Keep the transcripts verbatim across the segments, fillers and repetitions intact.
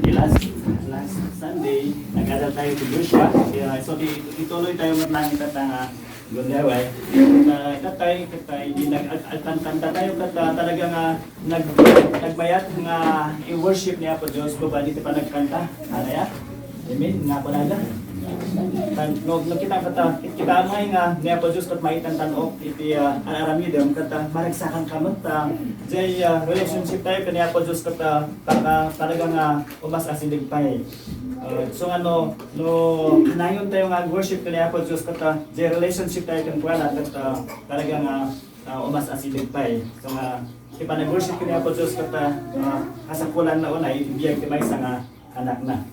Last, last Sunday, nag-adal tayo ti Joshua. Kaya, so, di, ituloy tayo met lang ita nga gundaway. Ita, ita tayo, ita tayo, di nag-, ag-, agkanta tayo, kat, ah, talaga nga nag-, nagmayat nga i-worship ni Apo Dios, babaen iti panagkanta. Ano ya? Amen. Nga kunada. Tan-, no, no, kita, kita, kita ngay nga ni Apo Dios ket maitan tan-ok iti, ah, ar-aramidem, ket, ah, maragsakan ka met, ah, jay, ah, relationship tayo ken ni Apo Dios ket, ah, ta-, ah, talaga nga umas asideg pay. Ah, so nga no, no kanayon tayo nga ag-worship ken ni Apo Dios ket, ah, jay relationship tayo kenkuana ket, ah, talaga nga, ah, umas asideg pay. So nga, ti panag-worship ken ni Apo Dios ket, ah, ah, kasapulanna unay iti biag ti maysa nga anakna.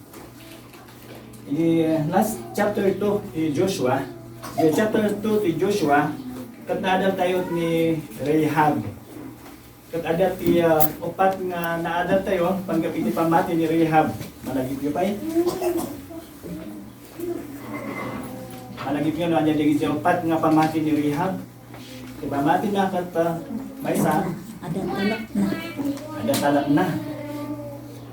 Iti last chapter two ti Joshua, iti chapter two ti Joshua, ket naadal tayo ni Rahab. Ket adda ti, ah, uppat nga naadal tayo, panggap iti pammati ni Rahab. Malagipyo pay? Malagipyo no, ania dagiti uppat nga pammati ni Rahab? Ti pammatina ket, ah, maysa. Adda talekna. Adda talekna.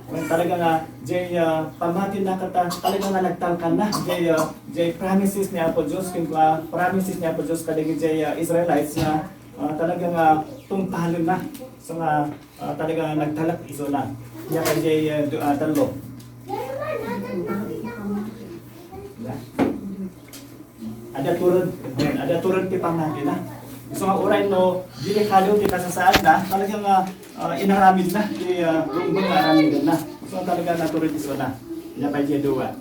Wen, talaga nga, jay, ah, pammatina ket, ah, talaga nga nagtalkanna. Jay, ah, jay promises ni Apo Dios, ken, ah, promises ni Apo Dios kadagiti, ah, Israelites nga, ah, talaga nga tungpalenna. So nga, ah, talaga nga nagtalek isuna. Ania pay jay, ah, du-, ah, tello. Adda tured, adda tured ti pammatina. Isu nga uray no, delikado ti kasasaadna, talaga nga, ah, inaramidna ti, ah, rungbeng nga aramidenna. So, talaga natured isuna. Ania pay jay dua?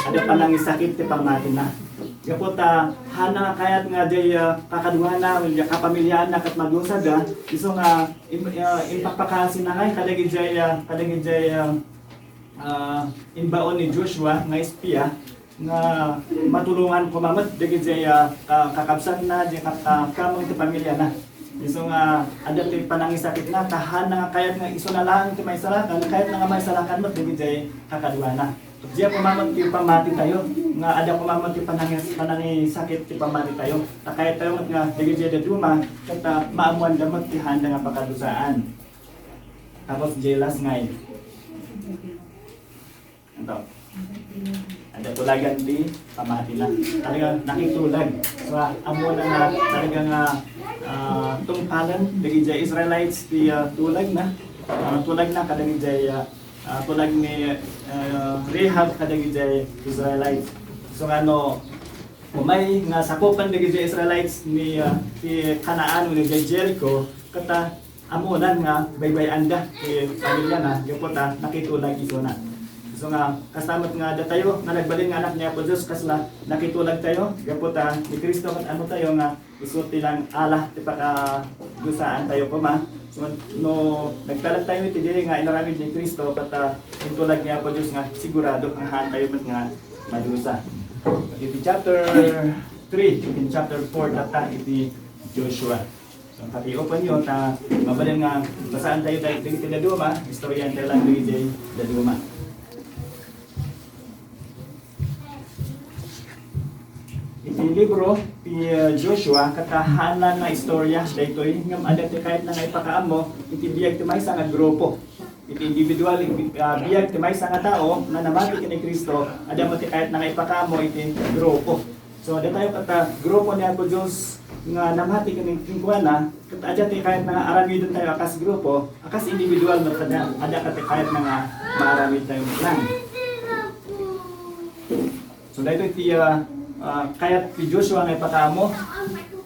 Adda panangisakit ti pammatina. Gapu ta, haanna nga kayat nga jay, ah, kakaduana, wenno kapamiliaanna ket madusada, isu nga, im-, ah, impakpakaasina ngay kadagiti, ah, kadagiti, ah, ah, imbaon ni Joshua nga espia nga matulongan koma met dagiti, ah, ka-, kakabsatna, di ka-, ka-, kameng ti pamiliana. Isu nga adda ti panangisakitna, ta haanna nga kayat nga isuna laeng ti maisalakan, kayatna nga maisalakan met dagiti kakaduana. Diay koma met ti pammatitayo, nga adda koma met ti panangis-, panangisakit ti pammatitayo. Ta kayat tayo met nga dagiti dadduma, ket, ah, maammoanda met ti haanda nga pakadusaan. Tapos, jay last ngay. Ito. Adda tulagan ti pammatina. Talaga, nakitulag. So, ammona nga, talaga nga, ah, tungpalen, dagiti Israelites, ti, ah, tulagna. Ah, tulagna, kadagiti, ah, ah, tulag ni, ah, Rahab, kadagiti Israelites. So, nga no, umay nga sakupan dagiti Israelites ni, ah, ti Canaan, wenno diay Jericho, ket, ah, ammonan nga baybay-anda ti pamiliana, gapu ta nakitulag isuna. So nga, kasta met nga datayo nga nagbalin nga anak ni Apo Dios, kasla nakitulag tayo, gapu ta ni Cristo ket ammo tayo nga isu ti lang-ala ti pakadusaan tayo koma. So, no nagtalek tayo iti diri nga inaramid ni Cristo, ket, ah, intulag ni Apo Dios nga sigurado nga haan tayo met nga madusa. Iti chapter three, iti chapter four, tatta iti Joshua. So, pati open nyo, ta mabalin nga basaan tayo dagiti dadduma, istoryaen tayo lang dagiti dadduma. Iti libro ti, uh, Joshua, ket haan nga istorya daytoy, ngem adda ti kayatna nga ipakaammo iti biag ti maysa nga grupo. Iti individual, uh, biag ti maysa nga tao nga namati ken ni Cristo, adda met ti kayatna nga ipakaammo iti grupo. So, adda tayo ket, ah, grupo ni Apo Dios nga namati ken-, kenkuana, ket adda ti kayatna nga aramiden tayo a kas grupo, a kas individual no, kada, adda ket ti kayatna nga maaramid tayo met lang. So, daytoy ti, ah, ah, kayat ti Joshua nga ipakaammo.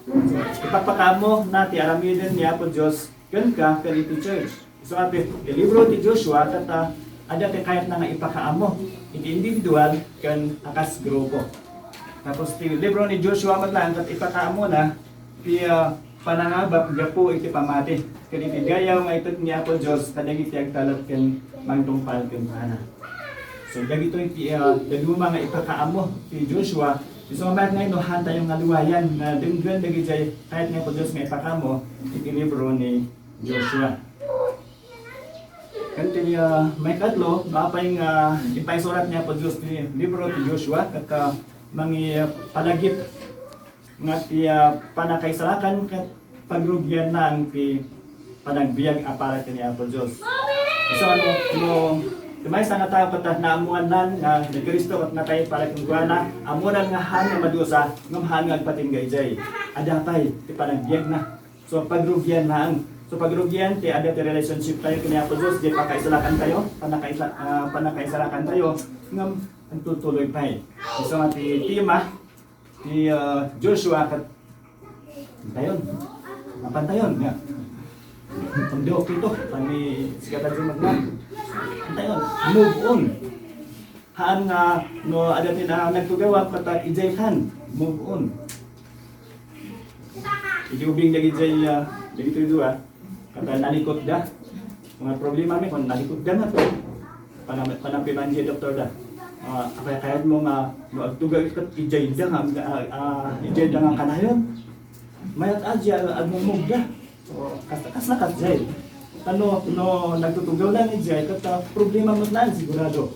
So, ipakpakaammo na ti aramiden ni Apo Dios kenka ken iti church. So, iti, ti libro ti Joshua, ket, ah, adda ti kayatna nga ipakaammo iti individual ken a kas grupo. Tapos, ti libro ni Joshua met laeng, ket ipakaammona ti, ah, panangabak gapu iti pammati, ken iti dayaw nga ited ni Apo Dios kadagiti agtalek ken mangtungpal kenkuana. So, dagitoy ti, ah, dadduma nga ipakaammo ti Joshua. Isu nga mayat nga no, haan tayo nga luwayan nga denggen dagiti kayat ni Apo Dios nga ipakaammo iti libro ni Joshua. Ken ti, ah, maikatlo, no apay nga ipaisurat ni Apo Dios ti libro ti Joshua, ket, ah, mangipalagip nga ti, ah, pannakaisalakan ket pagrugianna ti panagbiag a para ken ni Apo Dios. So, ano, no, ti maysa nga tao ket naammoanna nga ni Cristo ket natay para kenkuana, ammonan nga haan nga madusa, ngem haan nga agpatingga idiay. Adda pay ti panagbiagna. So, pagrugian laeng. So, pagrugian ti adda ti relationship tayo ken ni Apo Dios, diay pakaisalakan tayo, panakaisa-, ah, panakaisalakan tayo, ngem agtultuloy pay. So, nga ti tema, Ti, ah, Joshua ket pantayon. Ah, pantayon, nga. Pang-joke ito. Pang-, sikat a Jim Magnan. Pantayon. Move on. Haan nga, no, adda ti na nagtugaw, ket, ah, idiay kan. Move on. Idi ubing dagiti, ah, dagiti dua. Ket nalikotda. Nga problema mi, kung nalikotda met. Panam-, panampiman diay doktorda. Ah, apay kayatmo nga no agtugaw ket idiayda nga, ah, ah, idiayda nga kanayon? Mayat a diay agmumugda. O, kas-, kasla ket diay. Kano, no nagtutugaw laeng idiay, ket, ah, problema met laeng sigurado.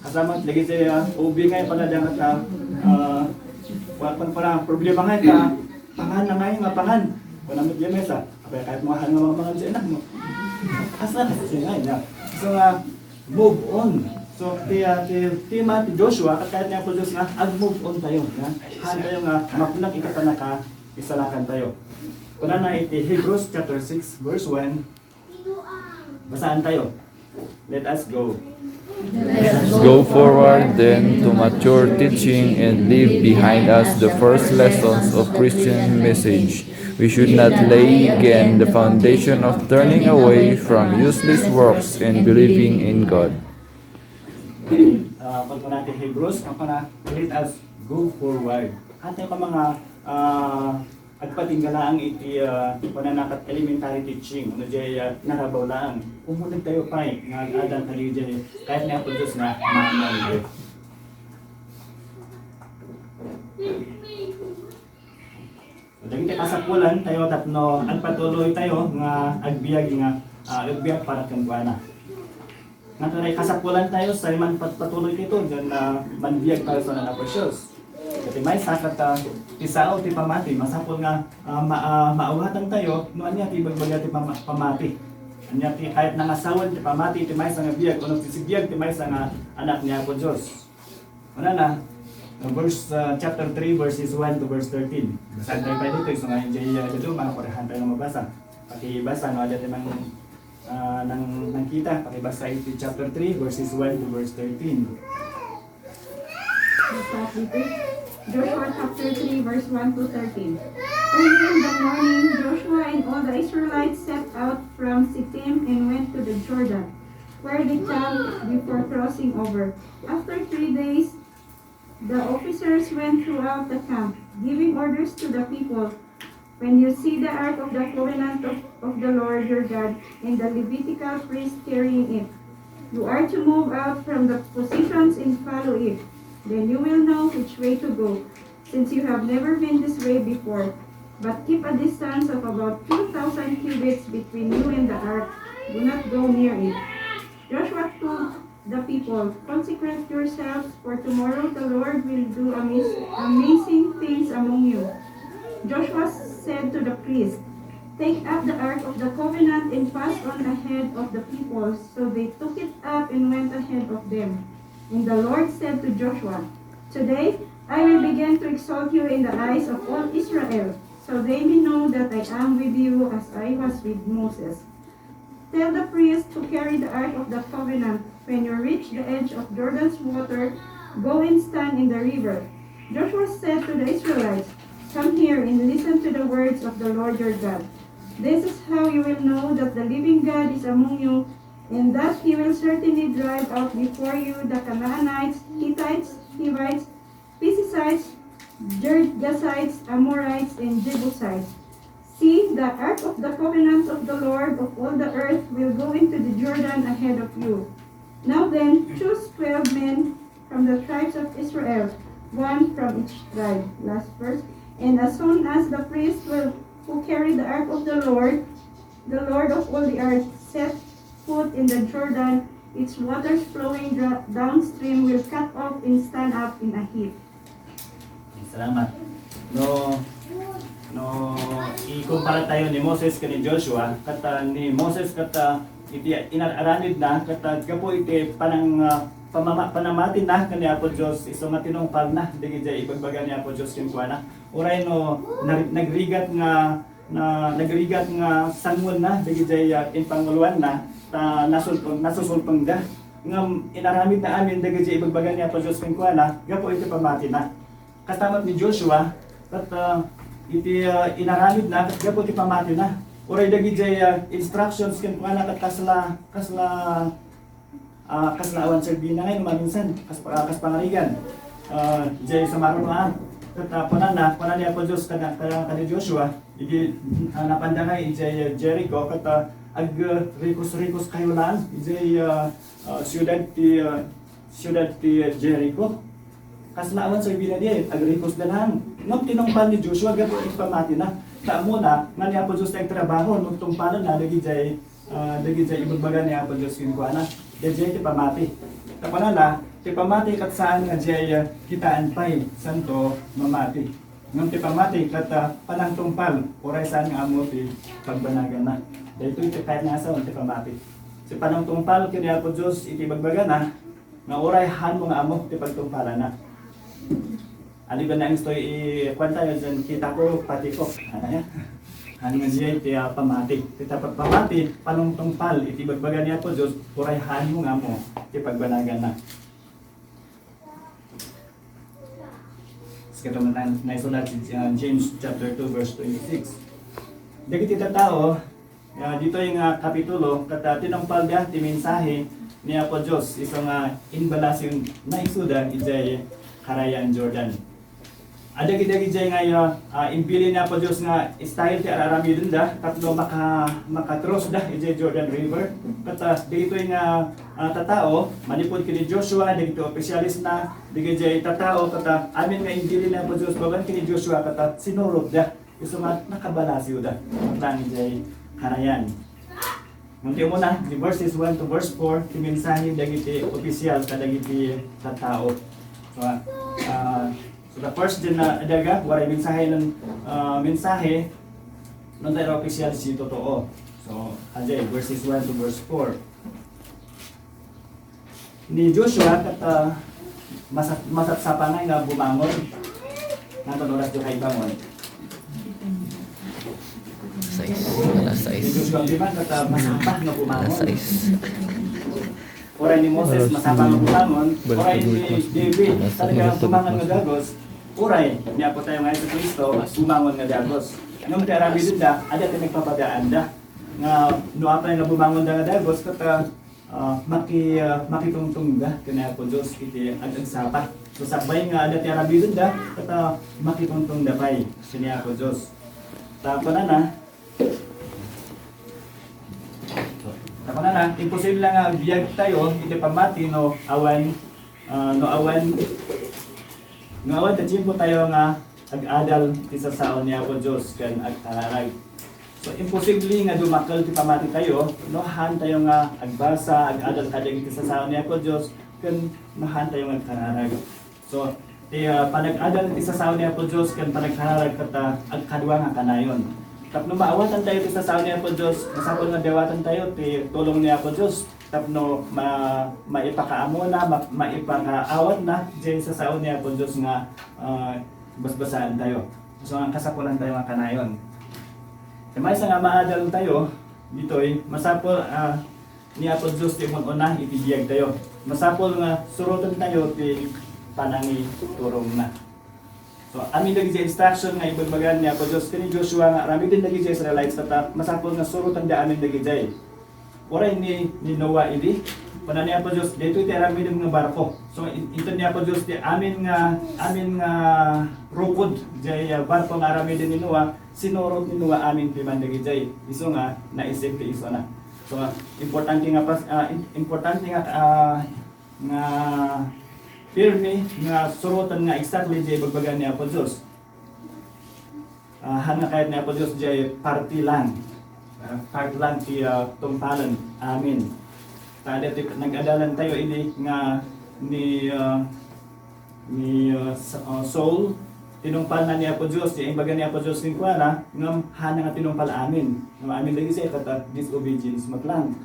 Kasama lagi ti, ah, ubi nga ipanadangata, ah, wa-, pa-, para problema nga ita, pangan na nga nga pangan. Wala met diay mesa. Apay kayatmo haan nga mangan ti anakmo? Asa, asa nga, ya. So nga, move on. So, ti, ah, ti, tema ti Joshua, ket kayat ni Apo Dios nga, ag-move on tayo, ya. Haan tayo nga, mapnek iti panakaisalakan tayo. Kunana iti Hebrews chapter six, verse one, Basaan tayo. Let us go. Let's go forward then to mature teaching and leave behind us the first lessons of Christian message. We should not lay again the foundation of turning away from useless works and believing in God. Ah, pagpuna ti Hebrews, ang pana, let us go forward. Ate ka mga ah, agpatingga laeng iti, ah, pananakat elementary teaching, no, diay, ah, narabaw laeng. Umuneg tayo pay nga ag-adal tayo diay, kayat ni Apo Dios nga maananyo. So, dagiti kasapulan tayo tapno agpatuloy tayo nga agbiag nga, ah, agbiag para kenkuana. Nga turay kasapulan tayo, sa man pat-, patuloy kito, diyan na manbiag tayo sa nanaprecious. Iti maysa ket, ah, ti sao ti pamati, masapul nga, ah, ma-, ah, maawatan tayo, no ania ti ibagbaga ti pama-, pamati. Ania ti kayat nga sawen ti pamati, ti maysa nga biag, o no ti sibiag, ti maysa nga anak ni Apo Dios. Una na, uh, verse, uh, chapter three, verses one to verse thirteen. Basaen tayo pa dito, so nga, enjoy, uh, dito, mga parehan tayo nga mabasa. Pakibasa, no, adda tayo mang, uh, nang, nangkita, pakibasa iti chapter three, verses one to verse thirteen. Joshua chapter three, verse one to thirteen. Early in the morning, Joshua and all the Israelites set out from Shittim and went to the Jordan, where they camped before crossing over. After three days, the officers went throughout the camp, giving orders to the people, "When you see the ark of the covenant of, of the Lord your God and the Levitical priest carrying it, you are to move out from the positions and follow it. Then you will know which way to go, since you have never been this way before. But keep a distance of about two thousand cubits between you and the ark. Do not go near it." Joshua told the people, "Consecrate yourselves, for tomorrow the Lord will do amaz-, amazing things among you." Joshua said to the priests, "Take up the ark of the covenant and pass on ahead of the people." So they took it up and went ahead of them. And the Lord said to Joshua, "Today I will begin to exalt you in the eyes of all Israel, so they may know that I am with you as I was with Moses. Tell the priests to carry the ark of the covenant. When you reach the edge of Jordan's water, go and stand in the river." Joshua said to the Israelites, "Come here and listen to the words of the Lord your God. This is how you will know that the living God is among you, and that he will certainly drive out before you the Canaanites, Hittites, Hivites, Perizzites, Girgashites, Amorites, and Jebusites. See, the ark of the covenant of the Lord of all the earth will go into the Jordan ahead of you. Now then, choose twelve men from the tribes of Israel, one from each tribe." Last verse. "And as soon as the priests will, who carry the ark of the Lord, the Lord of all the earth, set foot in the Jordan, its waters flowing dra-, downstream will cut off and stand up in a heap." Salamat. No, No ikumpara tayo ni Moses ken ni Joshua, ket, ah, ni Moses ket, ah, iti inar-aramidna, ket, ah, gapu iti panang, ah, pamama-, panamatina ken ni Apo Dios, isu nga tinungpalna dagidiay ibagbaga ni Apo Dios kenkuana. Uray no nag-, nagrigat nga, na, nagrigat nga sanguenna dagidiay, ah, impanguloanna, ta nasulpeng, nasusulpengda. Ngem inaramidna amin dagidiay ibagbaga ni Apo Dios kenkuana gapu iti pamatina. Kasta met ni Joshua, ket, ah, iti, ah, inaramidna, ket gapu ti pamatina. Uray dagidiay, ah, instructions kenkuana ket kasla, kasla, ah, kasla awan serbina ngay no maminsan, kas, ah, kas pangarigan. Ah, diay sumaruno, ah. Ket, ah, kunana, kuna ni Apo Dios kada, kada, kada Joshua, idi, ah, napanda ngay idiay, ah, Jericho, ket, ah, agrikos-rikos kayo laeng idiay, ah, ah, siudad ti, ah, siudad ti Jericho. Kasla awan serbina diay, agrikosda laeng. Ngem tinungpal ni Joshua gapu iti pamatina. Ta ammona nga ni Apo Dios ti agtrabaho no tungpalenna dagidiay, ah, dagidiay ibagbaga ni Apo Dios kenkuana. Daydiay ti pamati. Ta kunana, ti pamati ket saan nga diay, ah, kitaen pay, santo mamati. Ngem ti pamati ket, ah, panangtungpal, uray saan nga ammo ti pagbanaganna. Daytoy ti kayat nga asawen ti pamati. Ti panangtungpal ken ni Apo Dios iti ibagbagana, nga uray haanmo nga ammo ti pagtungpalanna. Aliwan na istoy i-, kuan tayo diay, kita ko, pati ko. Ano yan? Ano nga diay ti, ah, pamati? Ti pagpamati, panangtungpal iti ibagbaga ni Apo Dios, uray haanmo nga ammo ti pagbanaganna. Ket naisulat ti, ah, James chapter two, verse twenty-six. Dagiti tattao, ah, ditoy nga kapitulo, ket, ah, tinungpalda ti mensahe ni Apo Dios, isu nga imbalasiw nga isuda idiay Karayan Jordan. Adda dagidiay nga, ah, imbilin ni Apo Dios nga style ti ar-aramidenda tapno maka-, maka-crossda idiay Jordan River. Ket, ah, dagitoy nga, ah, tattao, manipud ken ni Joshua, dagiti opisyalesna, dagidiay tattao, ket, ah, amin nga imbilin ni Apo Dios babaen ken ni Joshua, ket, ah, sinurotda. Isu nga nakabalasiwda. Ket lang idiay karayan. Ngem ti umuna, di verses one to verse four, ti mensahe dagiti opisyal kadagiti tattao. So, ah, so the first din na adaga, waray mensahe ng, ah, mensahe, ng tayo opisyal si totoo. So, ajay, verses one to verse four. Ni Joshua ket, ah, masat-, masatsapa nga, nga bumangon. Natan oras di kayo bangon? Sais. Alas sais. Ni Joshua, di ba, ket, ah, masapa nga bumangon? Alas sais. Uray ni Moses, masapa nga bumangon. Uray ni David, talaga bumangon nga dagus. Uray ni Apo tayo nga Jesu Cristo, bumangon nga dagus. Ngem ti aramidenda, adda ti nagpapadaanda. Nga, no apay nga bumangonda nga dagus, ket, ah, ah, maki-, ah, makitungtungda ken ni Apo Dios iti ag-agsapa. So, sakbay nga adda ti aramidenda, ket, ah, makitungtungda pay ken ni Apo Dios. Ta kunana, ta kunana, imposible nga agbiag tayo iti pamati no awan, ah, no awan, no awan ti tiempo tayo nga ag-adal ti sasao ni Apo Dios ken agkararag. So, imposible nga dumakkel ti pamati tayo no haan tayo nga agbasa, ag-adal kadagiti sasao ni Apo Dios, ken no haan tayo nga agkararag. So, ti, ah, panag-adal ti sasao ni Apo Dios ken panagkararag ket, ah, agkadua nga kanayon. Tapno maawatan tayo ti sasao ni Apo Dios, masapul nga dawatan tayo ti tulong ni Apo Dios tapno ma-, maipakaamona, ma-, maipakaawatna diay sasao ni Apo Dios nga, ah, basbasaen tayo. So, ang kasapulan tayo nga kanayon. Ti maysa nga maadal tayo, ditoy, masapul, ah, ni Apo Dios ti umun-una iti biag tayo. Masapul nga suroten tayo ti panangiturongna. So, amin dagiti instruction nga ibagbagan ni Apo Dios ken ni Joshua nga aramiden dagiti Israelites, ket masapul nga surotenda amin dagiti. Uray ni, ni Noah idi, kuna ni Apo Dios, "Daytoy ti aramidem nga barko." So, in-, inton ni Apo Dios ti amin nga, amin nga rukod, jay, ah, barko nga aramiden ni Noah, sinurot ni Noah amin piman dagiti. Isu nga, naisip ti isuna. So, importante nga pas-, ah, im-, importante nga, ah, nga pirmi nga suroten nga exactly jay ibagbaga ni Apo Dios. Ah, han nga kayat ni Apo Dios jay parti lang. Ah, part lang ti, ah, tungpalen. Amin. Ta adda ti nag-adalan tayo idi nga ni, ah, ni, ah, Sa-, ah, Saul, tinungpalna ni Apo Dios, ti imbaga ni Apo Dios kenkuana, ngem haanna nga tinungpal amin. Ngem amin dagiti ket, ah, disobedience met lang.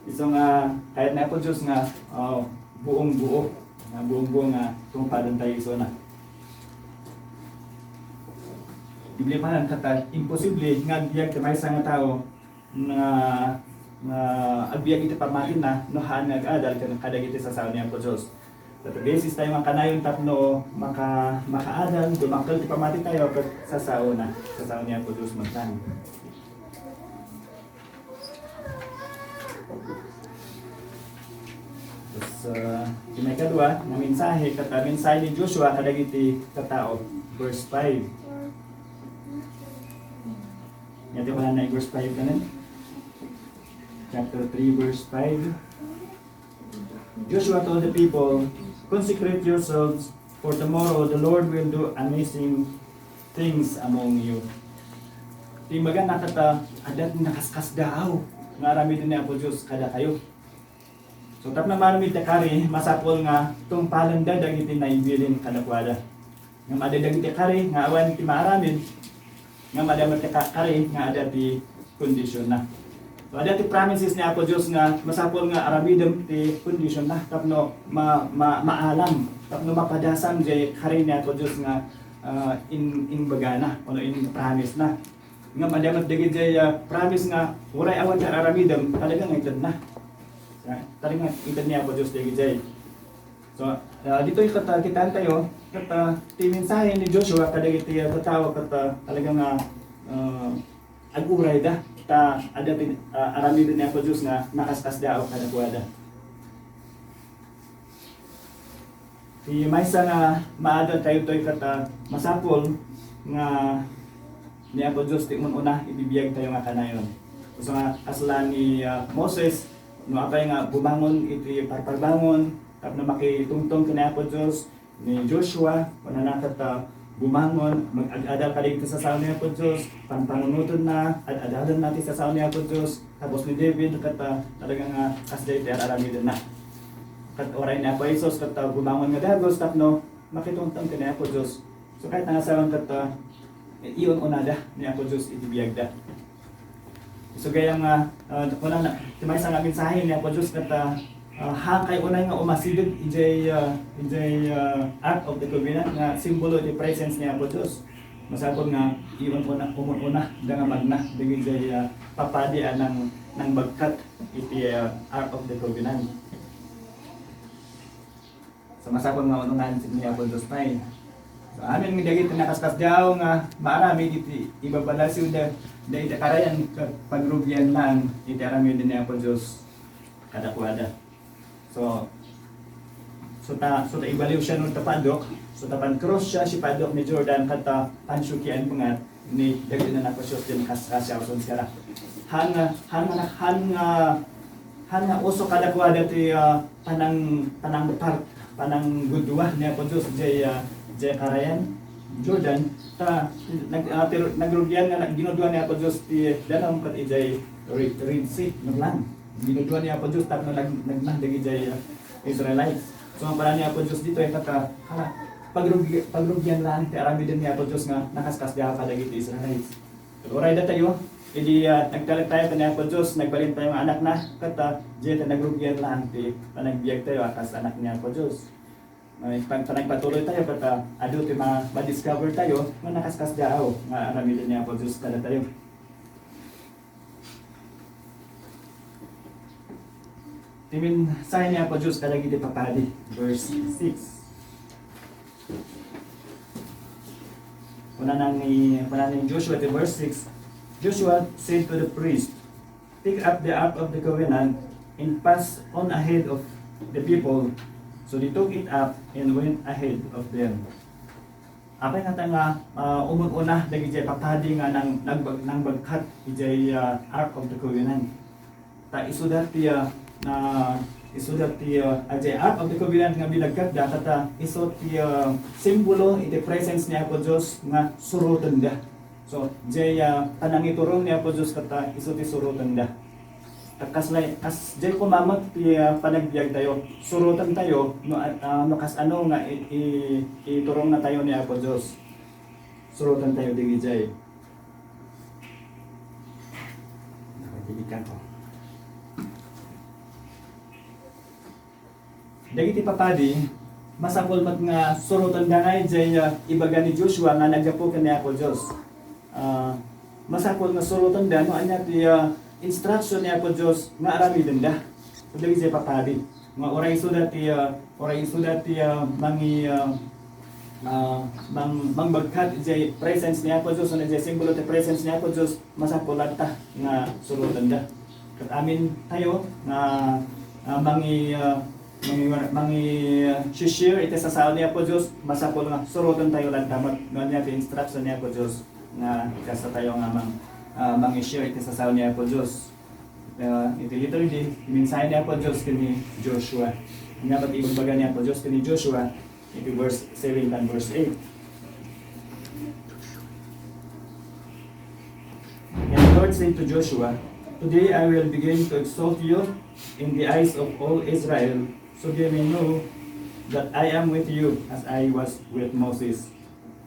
Isu nga kayat ni Apo Dios nga, ah, buong-buo, nga buong-buo nga tungpalen tayo isuna. Biblia pa nga ket, ah, imposible nga agbiag ti maysa nga tao nga, nga agbiag iti pammatina no haan nga ag-adal ken kadagiti sasao ni Apo Dios. Ket basis tayo nga kanayon tapno maka-, makaadal, dumangkel ti pammati tayo ket sasaona, sasao ni Apo Dios met lang. Tapos, ah, ti maikadua nga mensahe, ket, ah, mensahe ni Joshua kadagiti tattao, verse five. Iti kunana verse five kanen? Chapter three, verse five. Joshua told the people, "Consecrate yourselves, for tomorrow the Lord will do amazing things among you." Ti imbaga na ket, ah, adda ti nakaskasdaaw nga aramiden ni Apo Dios kadakayo. So, tapno maaramid ti kari, masapul nga tungpalenda dagiti naibilin kadakuada. Ngem adda dagiti kari nga awan ti maaramid, ngem adda met ti ka-, kari nga adda ti kondisionna. So, adda ti promises ni Apo Dios nga masapul nga aramidem ti kondisionna tapno ma-, ma-, maalam, tapno mapadasam jay kari ni Apo Dios nga, ah, in-, imbagana, wenno in-promise na. Ngem adda met dagiti, ah, promise nga uray awan ti ar-aramidem, talaga nga itedna. Ah, talaga nga ited ni Apo Dios dagiti. So, ah, ditoy ket, ah, kitaan tayo, ket, ah, ti mensahe ni Joshua kadagiti, ah, tattao ket, ah, talaga nga, ah, ag-urayda, ta adda ti, ah, aramiden ni Apo Dios nga nakaskasdaaw kadakuada. Ti maysa nga maadal tayo toy ket, ah, masapul nga ni Apo Dios ti umun-una iti biag tayo nga kanayon. Isu nga kasla ni, ah, Moses, no apay nga bumangon iti parparbangon tapno makitungtong ken ni Apo Dios, ni Joshua, kunana ket, ah, bumangon, mag-ad-adal kadagiti sasao ni Apo Dios, panpanunotenna, ad-adalenna ti sasao ni Apo Dios, tapos ni David, ket, ah, talaga nga kasdiay ti ar-aramidenna. Ket uray ni Apo Jesus, ket, ah, bumangon nga dagus tapno makitungtong ken ni Apo Dios. So, kayatna nga sawen ket, ah, iun-unada ni Apo Dios iti biagda. Isu gayam nga, ah, kunana, ti maysa nga mensahe ni Apo Dios ket, ah, ah, haankayo unay nga umasideg idiay, ah, idiay, ah, Ark of the Covenant nga simbolo iti presence ni Apo Dios. Masapul nga iun-una, umun-unada nga magna dagiti, ah, papadi a nang-, nangbagkat iti, ah, Ark of the Covenant. So, masapul nga un-unaen ni Apo Dios pay. So, amin dagiti nakaskasdaaw nga maaramid iti ibabalasiwda, dagiti karayan ket pagrugian laeng iti aramiden ni Apo Dios kadakuada. So, so ta, so ta ibaliw siya no ta padok, so ta pan-cross siya, si padok ni Jordan, ket ta pansukian pangat, ni dagiti nanapusyos ti nakaskasdaaw sara. Haan nga, haan nga, haan nga, haan nga uso kadakuada ti, ah, panang-, panangpar-, pananggudua ni Apo Dios jay, ah, jay karayan Jordan. Ta, nag-, ah, ti ru-, nagrugian nga nag-, ginudua ni Apo Dios ti danum ket idiay Re-, Red Sea, naglan. Ginudua ni Apo Dios tapno nag-, nagna dagiti, ah, Israelites. So, ang panang ni Apo Dios ditoy, ket, ah, hala, pagrugi-, pagrugian laeng ti aramiden ni Apo Dios nga nakaskasdaaw kadagiti Israelites. Uray datayo, idi, ah, nagtalek tayo ken ni Apo Dios, nagbalin tayo nga anakna, ket, ah, diay ta nagrugian laeng ti panagbiag tayo a kas anak ni Apo Dios. Ay, pag-, panagpatuloy tayo, ket, ah, adu ti ma-, ma-discover tayo nga nakaskasdaaw nga aramiden ni Apo Dios kadatayo. Ti mensahe ni Apo Dios kadagiti papadi, verse six. Kunana ni, kunana ni Joshua ti verse six, Joshua said to the priest, "Take up the ark of the covenant and pass on ahead of the people." So they took it up and went ahead of them. Apay ngata nga, ah, umun-una dagiti papadi nga nang-, nagbag-, nangbagkat idiay, ah, Ark of the Covenant? Ta isuda ti, ah, na, isuda ti, ah, idiay Ark of the Covenant nga binagkatda, ket, ah, isu ti, ah, simbolo iti presence ni Apo Dios nga surotenda. So, diay, ah, panangiturong ni Apo Dios ket, ah, isu ti surotenda. Ket kasla-, kas-, diay koma met ti, ah, panagbiag tayo. Suroten tayo no, ah, no kasano nga i-, i-, iturongna tayo ni Apo Dios. suroten tayo dagijay. Nakatilikan ko. Dagiti papadi, masapul met nga surotenda nga idiay, ah, ibaga ni Joshua nga naggapu ken ni Apo Dios. Ah, masapul nga surotenda no ania ti, ah, instruction ni Apo Dios nga aramidenda. So, dagiti papadi. Nga uray isuda ti, ah, uray isuda ti, ah, mangi-, ah, ah, mang-, mangbagkat idiay presence ni Apo Dios, wenno idiay simbolo ti presence ni Apo Dios, masapul latta nga surotenda. Ket amin tayo nga, ah, mangi-, ah, mangi-, mangi-, ah, share iti sasao ni Apo Dios, masapul nga suroten tayo latta met no ania ti instruction ni Apo Dios nga kasta tayo nga mang-, ah, mangi-share iti sasao ni Apo Dios. Ah, iti liturgy, mensahe ni Apo Dios ken ni Joshua. Ania met ibagbaga ni Apo Dios ken ni Joshua? Iti verse seven and verse eight. And the Lord said to Joshua, "Today I will begin to exalt you in the eyes of all Israel, so they may know that I am with you as I was with Moses.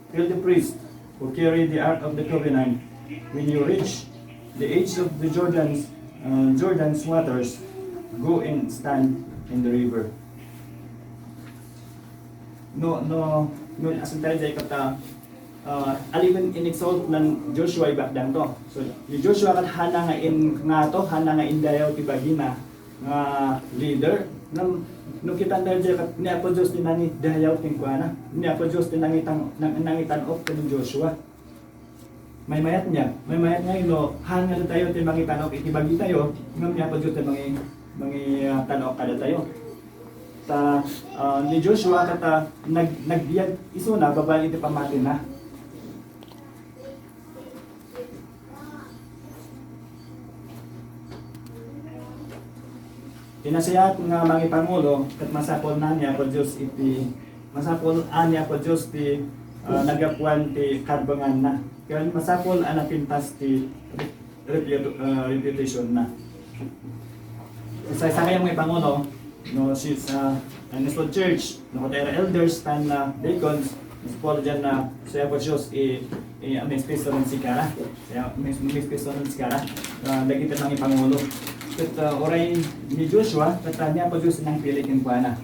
Tell the priests who carry the Ark of the Covenant, when you reach the edge of the Jordan's, uh, Jordan's waters, go and stand in the river." No, no, no, asin tayo dyan kata, ah, aliwen in-exalt ni Joshua ibagdang to. So, ni Joshua ket hana nga in-, nga to, hana nga indayaw ti bagina nga leader. Ngem, no kitan tayo dyan ket ni Apo Dios ti nangidayaw kenkuana. Ni Apo Dios ti nangitan-, nang-, nangitan-ok ken Joshua. Maymayat niya, maymayat nga ino, haan nga datayo ti mangitan-ok iti bagitayo, ngem ni Apo Dios ti mangi-, mangitan-ok kadatayo. Ta, ah, ni Joshua ket, ah, nag-, nagbiag isuna babaen iti pammatina. Ti nasayaat nga mangipangulo ket masapul na ni Apo Dios iti, masapul a ni Apo Dios ti, ah, naggapuan ti karbenganna. Ken masapul a napintas ti reputa-, ah, reputationna. Sa, sa kayat mangipangulo, no, si, sa, ah, Nestor Church, no, kay elders, tan, ah, deacons, masapul diay, ah, sa Apo Dios, i-, i-, ah, may espiritu ng sikara. Kaya, may, may espiritu ng sikara. Ah, dagiti mangipangulo. Ket, ah, uray ni Joshua, ket, ah, ni Apo Dios nangpili kenkuana.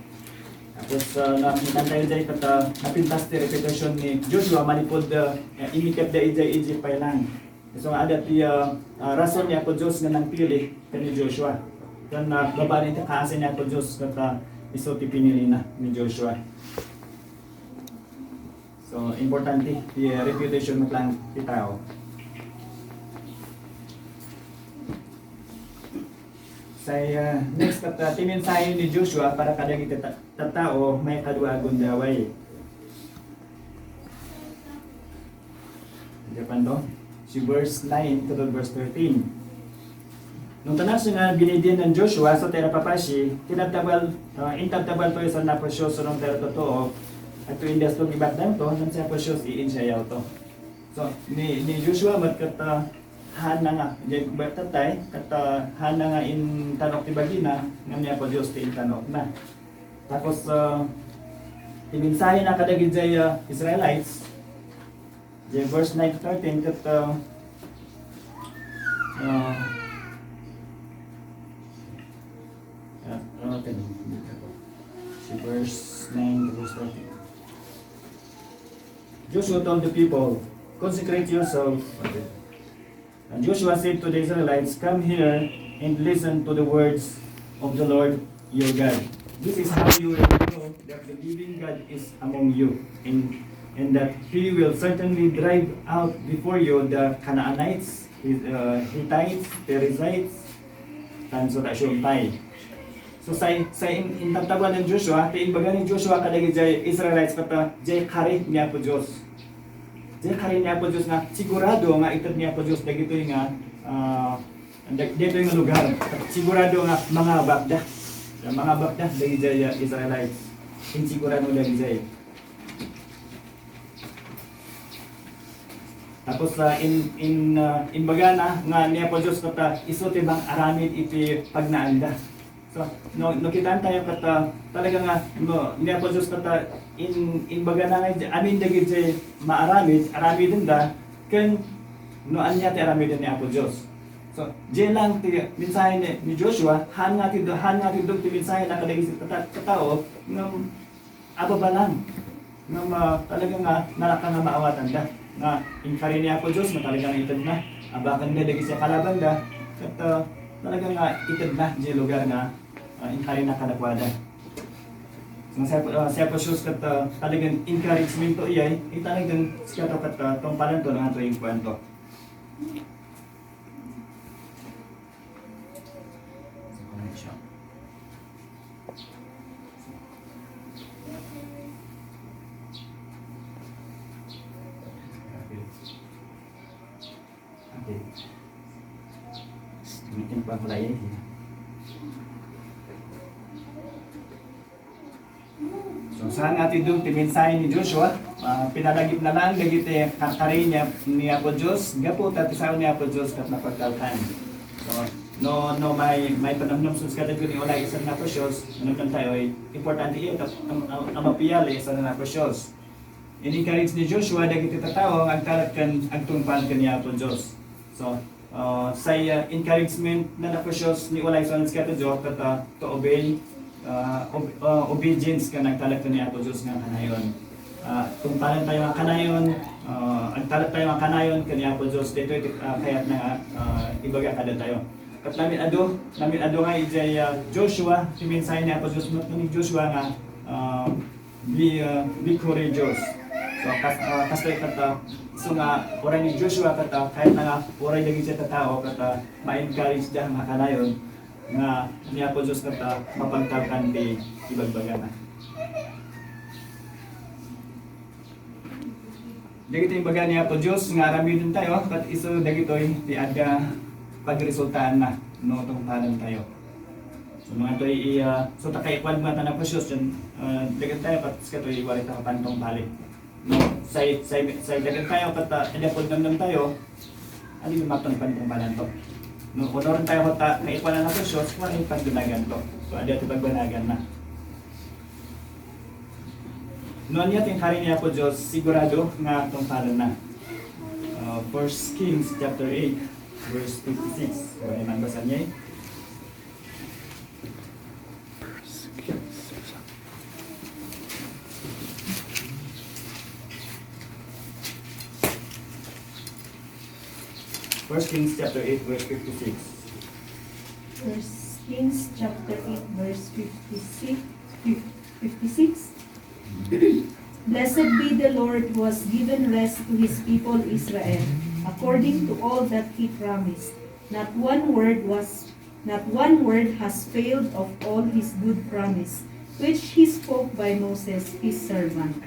Tapos, ah, nakita tayo diay, ket, ah, napintas ti reputation ni Joshua, manipud, ah, imikatda idiay Egypt pay lang. So, adda ti, ah, ah, rason ni Apo Dios nga nangpili ken ni Joshua. Ken, ah, babaen iti kaasi ni Apo Dios ket, ah, isu ti pinilina ni Joshua. So, importante ti, ah, reputation met lang ti tao. Say, ah, next, ket, ah, ti mensahe ni Joshua para kadagiti ta-, tattao, maikadua a gundaway. Diay panto? Si verse nine to the verse thirteen. No, tanak nga binidian ni Joshua, so ti napapasi, tinabtabal, ah, intabtabal to isan ni Apo Dios, so no ti natotoo, agto indas to, ibagdang to, ngem ni Apo Dios, iinsayaw to. So, ni, ni Joshua, met ket, ah, hana nga, diay, ket, ah, hana nga intan-ok ti bagina, ngem ni Apo Dios ti intan-okna. Tapos, ah, ti mensahena kadagiti, ah, Israelites, diay verse nine to thirteen, ket, ah, ah, ah, ah, okay. Si verse nine to verse thirteen. Joshua told the people, "Consecrate yourself." And Joshua said to the Israelites, "Come here and listen to the words of the Lord your God. This is how you will know that the living God is among you, and, and that he will certainly drive out before you the Canaanites, Hit-, uh, Hittites, Perizzites, tan so ta siya untay." So, say, say in, intabtabal ni Joshua, ti imbaga ni Joshua kadagiti Israelites ket, ah, diay kari ni Apo Dios. Diay kari ni Apo Dios nga sigurado nga ited ni Apo Dios dagitoy nga, ah, dag-, dagitoy nga lugar. Sigurado nga mangabakda. Mangabakda dagiti, ah, Israelites. Insigurado dagiti. Tapos, ah, in, in, ah, imbagana nga ni Apo Dios ket, ah, isu ti mang-aramid iti pagnaanda. So, no, no kitaan tayo ket, ah, talaga nga, no, ni Apo Dios ket, ah, in, imbagana nga iti amin dagiti maaramid, aramidenda, ken no ania ti aramiden ni Apo Dios. So, diay lang ti mensahe ni, ni Joshua, haan nga ti, haan nga ti dagiti mensahe na kadagiti tata-, tattao, ngem ababalang. Ngem, ah, talaga nga nalaka nga maawatanda. Nga inkari ni Apo Dios nga talaga nga itedna. Abakenda dagiti kalabanda. Ket, ah, talaga nga itedna diay lugar nga, ah, inkarina kadakuada. So, si Apo, ah, si Apo Dios ket, ah, talagang encouragement to iyay, eh, talagang sika to ket, ah, tungpalanto no ania ti kuanto. Okay. Meeting pa pala yun. So, saan nga ti dun ti mensahe ni Joshua? Ah, pinalagipna lang dagiti karkari ni, ni Apo Dios, gapu ta ti sao ni Apo Dios ket napagtalkan. So, no, no, may, may panamnam sus kadagiti ulay isan ni Apo Dios, panamnam tayo, eh, importante iya, ta, am-, am-, amapial, eh, isan ni Apo Dios. In-encourage ni Joshua dagiti tattao nga agtalek ken agtungpal ken ni Apo Dios. So, ah, say, ah, encouragement na na-precious ni Ulay Sanchez Katajo ket, ah, to obey, ah, ob-, ah, obedience ken agtalek ken ni Apo Dios nga kanayon. Ah, tungpalan tayo nga kanayon, ah, agtalek tayo nga kanayon ken ni Apo Dios. Daytoy ti, ah, kayatna nga, ah, ibaga kadatayo. Ket namin adu, namin adu nga idiay, ah, Joshua, ti mensahe ni Apo Dios, ni Joshua nga, ah, Be, uh, be courageous. So, kas-, uh, kastoy ket, uh, isu nga uray ni Joshua ket, uh, kayatna nga uray dagiti tattao ket, uh, ma-encourage da nga kanayon nga ni Apo Dios ket, uh, mapagtalkan ti ibagbagana. Dagiti ibaga ni Apo Dios nga aramiden tayo, ket isu dagitoy ti adda pagresultaanna no tungpalan tayo. So, mga toy i-, ah, so, ta kaikuan nga tan Apo Dios, yan, ah, dagiti tayo, ket isu toy iwari ta pantungpali. No, say, say, say dagiti tayo, ket, ah, adda pudnamnam tayo, adi matungpal-tungpalanto. No, onoran tayo, ket, ah, kaikuan ni Apo Dios, wala yung pagdunagan to. So, adda ti pagbanagan na. No, ania ti inkari ni Apo Dios, sigurado nga tungpalenna. Uh, First Kings chapter eight, verse fifty-six. Wala man basa niya eh. First Kings chapter eight, verse fifty-six. First Kings chapter eight, verse fifty-six, fif-, fifty-six. Blessed be the Lord who has given rest to his people Israel, according to all that he promised. Not one word was, not one word has failed of all his good promise, which he spoke by Moses, his servant.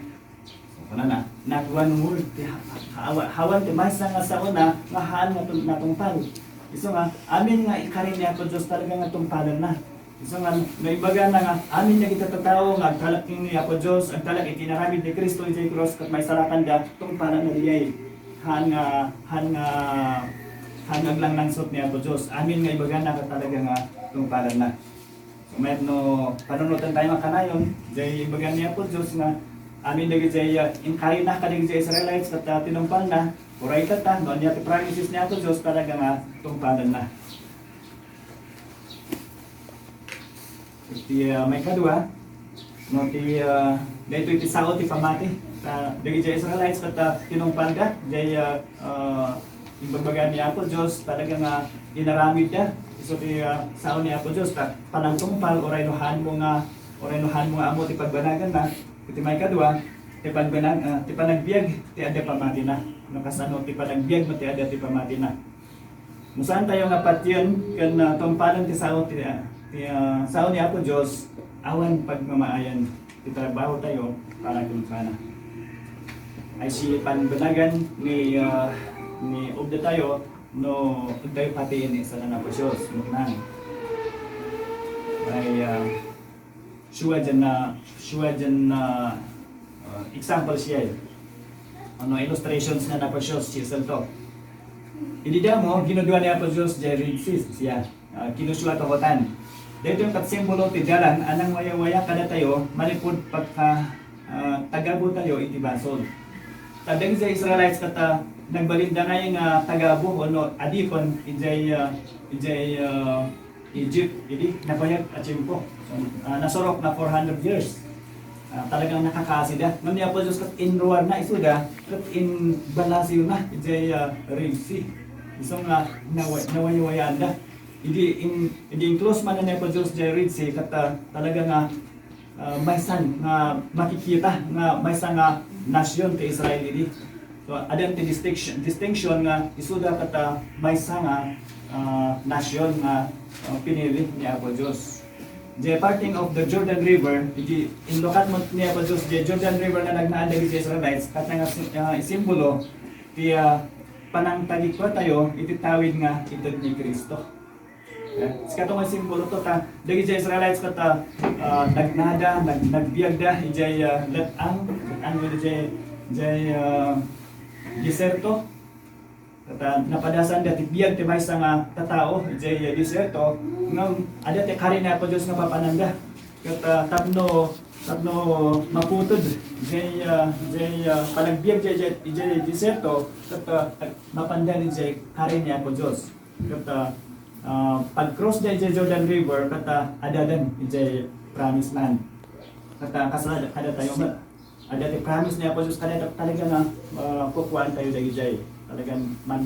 So, kunana, not one word, ti ha-, ha-, hawan ti maysa nga saona nga haan nga tun-, natungpal. Isu nga, amin nga inkari ni Apo Dios talaga nga tungpalenna. Isu nga, no ibagana nga, amin dagiti tattao nga agtalek ni Apo Dios, agtalek iti inaramid ni Cristo idiay krus, ket maisalakanda, tungpalenna diay. Haan nga, haan nga, haan nga aglanglangsot ni Apo Dios. Amin nga ibagana ket talaga nga tungpalenna. So, mayat no panunoten tayo nga kanayon, diay ibaga ni Apo Dios nga amin dagiti, ah, inkarina kadagiti Israelites ket, ah, tinungpalna, uray tatta, no ania ti promises ni Apo Dios, talaga nga tungpalenna. Iti, ah, maikadua, no, ti, ah, daytoy ti sao ti pamati. Ta, dagiti Israelites ket, ah, tinungpalda, diay, ah, ah, imbagbaga ni Apo Dios, talaga nga inaramidda. Isu ti, ah, sao ni Apo Dios, ta panagtungpal, uray no haanmo nga, uray no haanmo nga ammo ti pagbanaganna. Iti maikadua, ti pagbanag-, ah, ti panagbiag, ti adda pamatina. No, kasano ti panagbiag, no, ti adda ti pamatina. No saan tayo nga patien ken, ah, tungpalen ti sao ti, ah, ti, ah, sao ni Apo Dios, awan pagmamaayan ti trabaho tayo para kenkuana. Ay si panbanagan ni, ah, ni obda tayo no agtayo patien ni sana na Apo Dios, muknang. Ay, ah, Sure dyan na, sure dyan na, uh, example siya eh. Ano, illustrations na na-show siya sa to. Idi damo, ginudua ni Apo Dios diay Red Sea siya. Uh, kinusua to kotan. Daytoy ket simbolo ti dalan a nangwayawaya kadatayo manipud pagka, ah, tagabu tayo iti basol. Ta dagiti Israelites ket, ah, nagbalinda ngay nga tagabu wenno adikon idiay, ah, idiay, ah, Egypt idi nabayag a tiempo. So, ah, nasurok na four hundred years. Ah, talagang nakakaasida. Ngem ni Apo Dios ket inruarna isuda ket imbalasiwna idiay, ah, Red Sea. Isu nga nawa-, nawaywayaanda. Idi in-, idi in-close man ni Apo Dios diay Red Sea, ket, ah, talaga nga, ah, maysa nga makikita nga maysa nga nasion ti Israel idi. So, adda ti distinction, distinction nga isuda ket, ah, maysa nga, ah, nasion nga, ah, pinili ni Apo Dios. The parting of the Jordan River, idi inlukat met ni Apo Dios diay Jordan River nga nagnaad dagiti Israelites, ket nga si-, ah, simbolo ti, ah, panangtagikua tayo iti tawid nga ited ni Cristo. Eh, sika to nga simbolo to, ta dagiti Israelites ket, ah, ah, nagnada, nag-, nagbiagda idiay, ah, let-ang, let-ang idiay, idiay, ah, diserto. Ket, ah, napadasanda ti biag ti maysa nga tattao idiay, ah, diserto, ngem adda ti kari ni Apo Dios nga papananda. Ket, ah, tapno, tapno maputed idiay, ah, idiay, ah, panagbiag idiay, idiay, idiay diserto, ket, ah, mapandan idiay kari ni Apo Dios. Ket, ah, ah, pag-cross da idiay Jordan River, ket, ah, addadan idiay promised land. Ket, ah, kasla-, kadatayo met. Adda ti promise ni Apo Dios kadatayo talaga nga, ah, kukuaan tayo dagidiay. Talagan man,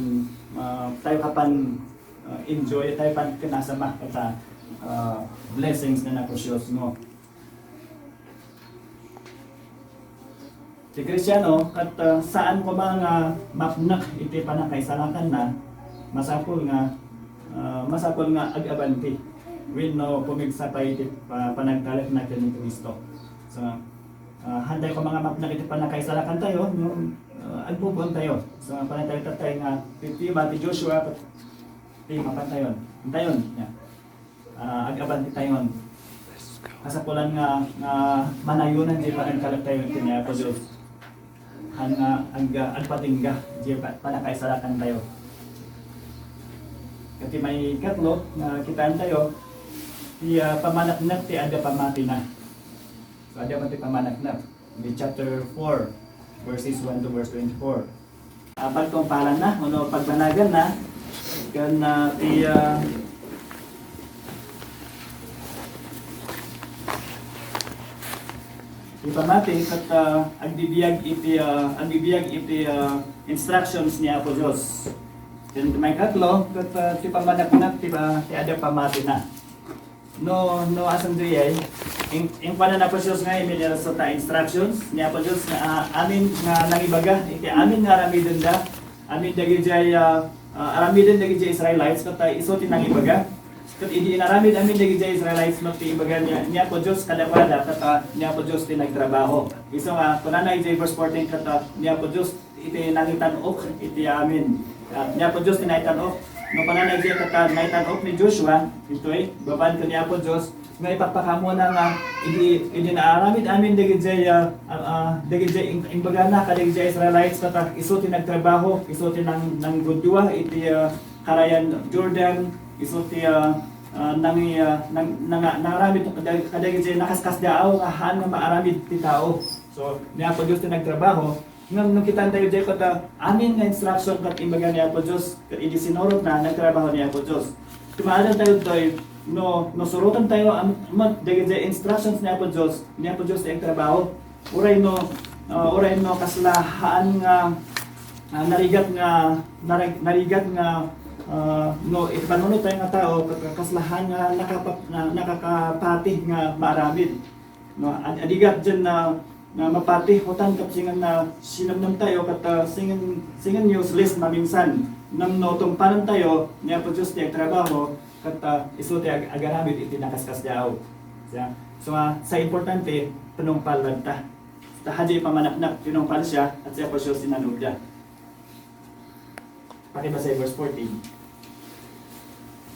ah, tayo kapan, ah, enjoy, tayo pan kinasama ket, ah, blessings na naprecious mo. Ti Kristiano, ket, ah, saan koma nga mapnek iti pannakaisalakanna, masapul nga, ah, masapul nga ag-abanti wenno pumigsa pay iti pa-, panagtalekna ken ni Cristo. So, ah, haantay koma nga mapnek iti pannakaisalakantayo, no, ah, agbubuontayo. So, panagtalektayo nga ti tema ti Joshua, ti mapantayon. Antayon, ya. Ah, ag-abanti tayon. Kasapulan nga, nga manayonan diay panagtalektayo iti ni Apo Dios. Haan nga ag-, agpatingga diay pa-, pannakaisalakantayo. Ket ti maikatlo nga kitaentayo, ti, ah, pamaneknek ti adda pamatina. So, adda man ti pamaneknek. Di chapter four, verses one to verse twenty-four. Ah, pagtungpalanna, wenno pagbanaganna, ken, ah, ti, ah, ti pamati, ket, ah, agbibiag iti, ah, agbibiag iti, ah, instructions ni Apo Dios. Ken ti maikatlo, ket, ah, ti pamaneknek ti, ah, ti adda pamatina. No, no, asan dayay? In, inkuana ni Apo Dios nga, iminirasata instructions ni Apo Dios nga, ah, amin nga nangibaga, iti amin nga aramidenda, amin dagidiay, ah, ah, aramiden dagidiay Israelites, ket, ah, isu ti nangibaga. Ket idi inaramid amin dagidiay Israelites, no, ti ibaga ni, ni Apo Dios kadakuada, ket, ah, ni Apo Dios ti nagtrabaho. Isu nga, kunana idiay verse fourteen, ket, ah, ni Apo Dios iti nangitan-ok iti amin. Ah, ni Apo Dios ti naitan-ok. No, kunana idiay ket, ah, naitan-ok ni Joshua, ditoy, babaen ken ni Apo Dios, nga ipakpakaammoana nga idi, idi naaramid amin dagidiay, ah, ah, ah, dagidiay ing-, imbagana kadagidiay Israelites, ket, ah, isu ti nagtrabaho, isu ti nang-, nanggudua iti, ah, karayan Jordan, isu ti, ah, ah, nangi-, ah, nang-, nanga-, nangaramid kada-, kadagidiay nakaskasdaaw nga haan nga maaramid ti tao. So, ni Apo Dios ti nagtrabaho, Ngem no kitaentayo diay ket, ah, amin nga instruction ket imbaga ni Apo Dios, ket idi sinurotna, nagtrabaho ni Apo Dios. Ti maadaltayo ditoy, no, no surotentayo am-, met dagiti instructions ni Apo Dios, ni Apo Dios ti agtrabaho. Uray no, ah, uray no kasla haan nga, ah, narigat nga, narag-, narigat nga, ah, no, iti panunottayo nga tao, ket kasla haan nga nakapa-, na-, nakakapati nga maaramid. No, ad-, adigat diay na, na mapati, hotan ket singin na sinemnem tayo, ket, ah, singin, singin useless maminsan. Ngem no tungpanen tayo, ni Apo Dios ti agtrabaho, ket, ah, isu ti ag-, agaramid iti nakaskasdaaw. Siya. So, ah, sa importante, tinungpalan ta. Ta haji pamanaknak, tinungpal siya, ket si Apo Dios ti nanubda. Pakibasa verse fourteen.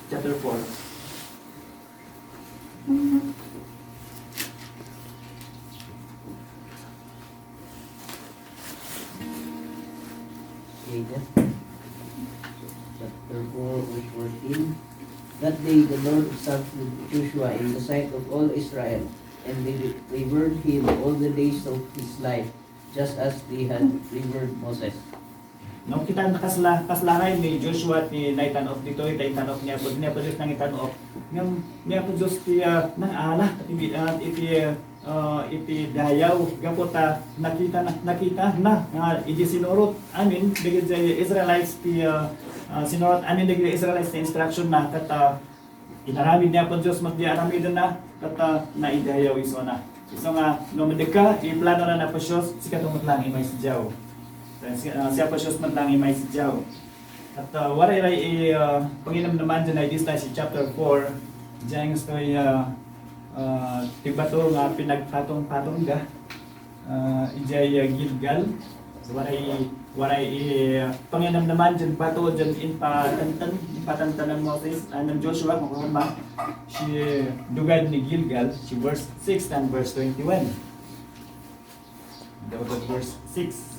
Chapter four. Okay, that, chapter four, verse fourteen. That day The Lord exalted Joshua in the sight of all Israel, and they revered him all the days of his life, just as they had revered Moses. No, kita kasla, kasla ngay ni Joshua ti naitan-ok ditoy, naitan-ok ni Apo, ni Apo Dios nangitan-ok. Ngem ni Apo Dios ti, ah, nang-ala, iti, ah, iti, ah, iti dayaw, gapu ta nakita na, nakita na nga idi sinurot amin dagiti Israelites ti, ah, ah, sinurot amin dagiti Israelites ti instruction na ket, ah, inaramid ni Apo Dios met di aramidenna, ket, ah, naidayaw isuna. Isu nga, no, madikka, iplanona ni Apo Dios, sikato met laeng imaysidiaw. Si, ah, si Apo Dios met laeng imaysidiaw. Ket, ah, waray-ray i, ah, panginemneman diay na idis tayo si chapter four, diay nga story, ah, ah, ti bato nga pinagpatong-patongda, ah, idiay, ah, Gilgal. Waray, waray i, ah, panginemneman diay bato diay impatenten, impatenten ni Moses, ah, ni Joshua, kung kumba, si dugad ni Gilgal, si verse six and verse twenty-one. Daw verse six.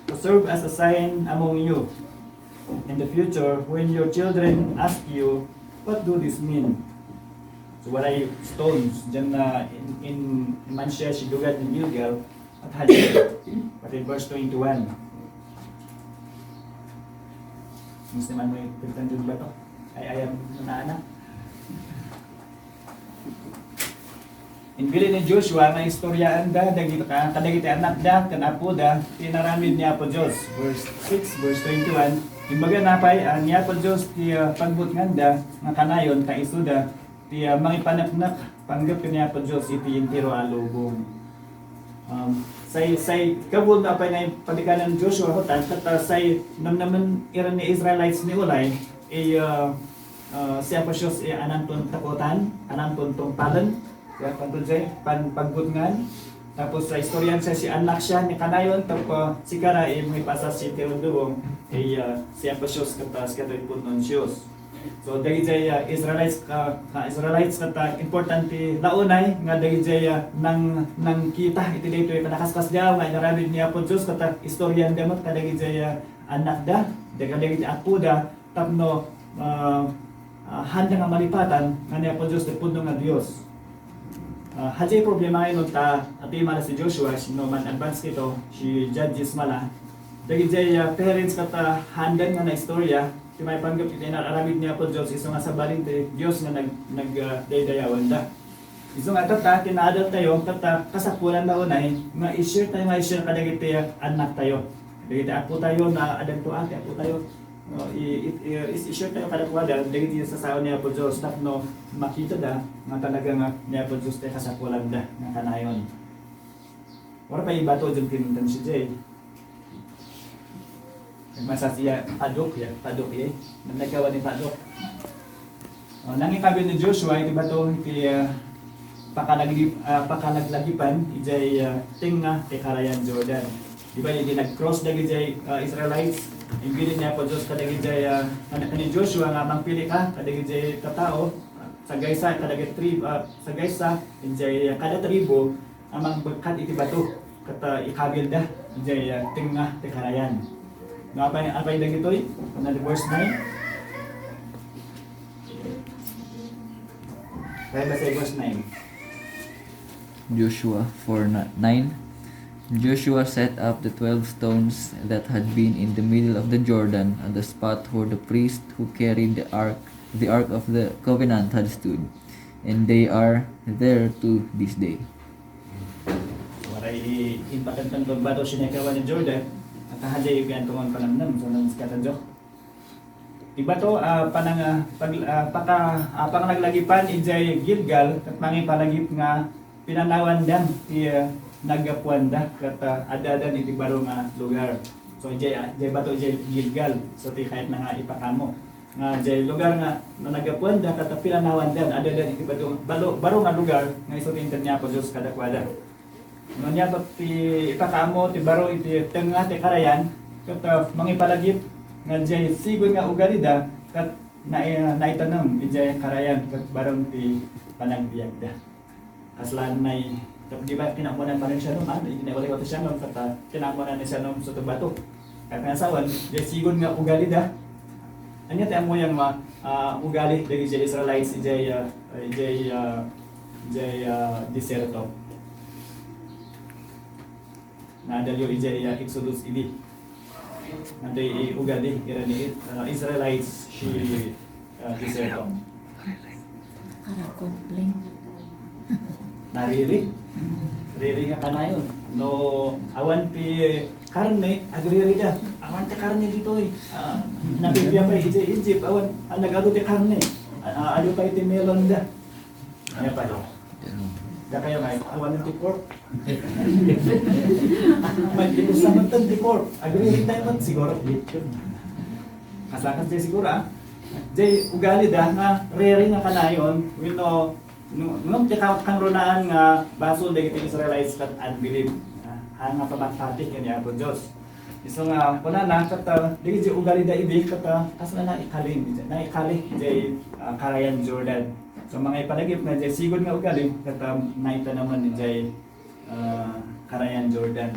To serve as a sign among you in the future when your children ask you, "What do this mean?" So, waray stones diay nga in, in, man siya si dugad ni Gilgal, at hadi, pati verse twenty-one. Gusto man mo yung pagtanjog ba to? Ay, ayam, nana. Imbilin ni Joshua nga istoryaanda dagiti, ka-, kadagiti anakda ken apoda ti inaramid ni Apo Dios. Verse six, verse twenty-one, imbagana pay, ah, ni Apo Dios ti, ah, pagbutnganda nga kanayon ta isuda ti, ah, mangipaneknek panggep ken ni Apo Dios iti entero a lubong. Um, say, say, kabul na pay nga padikanan Joshua, hotan, ket, ah, say, namnamen iran ni Israelites ni ulay, i, ah, ah, si Apo Dios, i, ananton takutan, ananton tungpalen, kaya panto jay, pan-, pagbutngan. Tapos, sa istoryan siya, si anak siya ni kanayon, tapos, si kara, i, mangipasa si Tirondubong, i, ah, si Apo Dios, ket, ah, si katoy pudnon Dios. So, dagijay, ah, Israelites, ah, ah, Israelites ket, ah, importante la unay nga dagijay, ah, nang-, nangkita iti daytoy a nakaskasdiaaw nga inaramid ni Apo Dios ket, ah, istoryan da met kadagijay, ah, annakda, dagijay apoda tapno, ah, ah, haanda nga malipatan nga ni Apo Dios ti pudno nga Dios. Ah, hadiay problema ngay no ta, ati mala si Joshua, sino man advance kito, si Judges mala. Dagijay, ah, parents ket, ah, haandan nga naistorya, ti maipanggep iti inar-aramid ni Apo Dios, isu nga sabali ti Dios nga nag-, nag-, ah, daydayawanda. Isu nga tatta, ti naadal tayo, tatta, kasapulan na unay, nga i-share tayo, nga i-share kadagiti, ah, annak tayo. Dagiti apo tayo, na adagto, ah, ti apo tayo. No, i-, i-, i-, i-share tayo kadakuada, dagiti sasao ni Apo Dios, tapno makitada, nga talaga nga ni Apo Dios ti kasapulanda, nga kanayon. Wala pa ibato dyan pinuntan si Jay. Nagmasas iya, padok ya, padok ya. Nagkawa ni padok. Ah, nangikabil ni Joshua iti bato iti, ah, pakalagli-, ah, pakalaglagipan idiay, ah, tengnga ti Karayan Jordan. Di ba, idi nag-cross dagidiay, ah, Israelites, imbilin ni Apo Dios kadagidiay, ah, kan-, kan ni Joshua nga, "Mangpili ka kadagidiay tattao, ah, sagaysa kadagiti tri-, ah, sagaysa idiay, ah, kada tribu, a mangbekkat iti bato, ket, ah, ikabilda idiay, ah, tengnga ti karayan." No, apay, apay dagitoy? Kuna ti verse nine. Kaya ba sa verse nine? Joshua four nine. Joshua set up the twelve stones that had been in the middle of the Jordan at the spot where the priest who carried the ark, the ark of the covenant had stood, and they are there to this day. Waray i-, impatagtagto bato sinakawa ni Jordan, at hadiay ipian tungon panamnam, so, nang sikatan jo. Ti bato, ah, panang-, ah, pag-, ah, paka-, ah, panglaglagipan idiay Gilgal, ket mangipalagip nga pinanawandan ti, ah, naggapuanda, ket, ah, addadan iti baro nga lugar. So, idiay, ah, idiay bato idiay Gilgal. So, ti kayatna nga ipakamo. Nga, jay lugar nga nanaggapuanda, ket pinanawandan, addadan iti baro, baro, baro nga lugar, nga isu ti inted ni Apo Dios kadakuada. Ania ti ipakaammo ti baro iti tengnga ti karayan, ket, ah, mangipalagip nga jay sigun nga ugalida, ket nai-, naitanem idiay karayan, ket baro ti panagbiagda. Kasla nay Tapno di ba kinaammoan ni Sianom, ah, iti naiwat-iwat ti Sianom, ket, ah, kinaammoan ni Sianom Cotabato. Ket nga asawan, diay sigud nga ugalida. Ania ti ammoyo nga, ah, ugali dagiti Israelites idiay, ah, idiay, ah, idiay, ah, desierto? Naadalyo idiay, ah, Exodus idi. Ania ti ugali ira ni, ah, Israelites iti, ah, desierto? Karakopling. Nariri. Riri nga kanayon. No awan ti karne, agririda. Awan ti karne ditoy. Ah, nabibiya pay idiay Egypt, awan, ah, nag-adu ti karne. Ah, adu pay ti melon da. Ania pay? Dakayo nga, awan ti pork. May ibusa man ti pork. Agririda man siguro. Kasla-kasla siguro, ah. Diay ugalida nga riri nga kanayon, wenno, no, no, ti ka-, kangrunaan nga basol dagiti Israelites ket unbelief. Ah, haan nga pamagpati ken ni Apo Dios. Isu nga kunana ket, ah, dagiti ugalida idi ket, ah, kasla naikali, naikali diay, ah, Karayan Jordan. So, mangipalagip nga diay sigud nga ugali ket, ah, naitanaman idiay, ah, Karayan Jordan.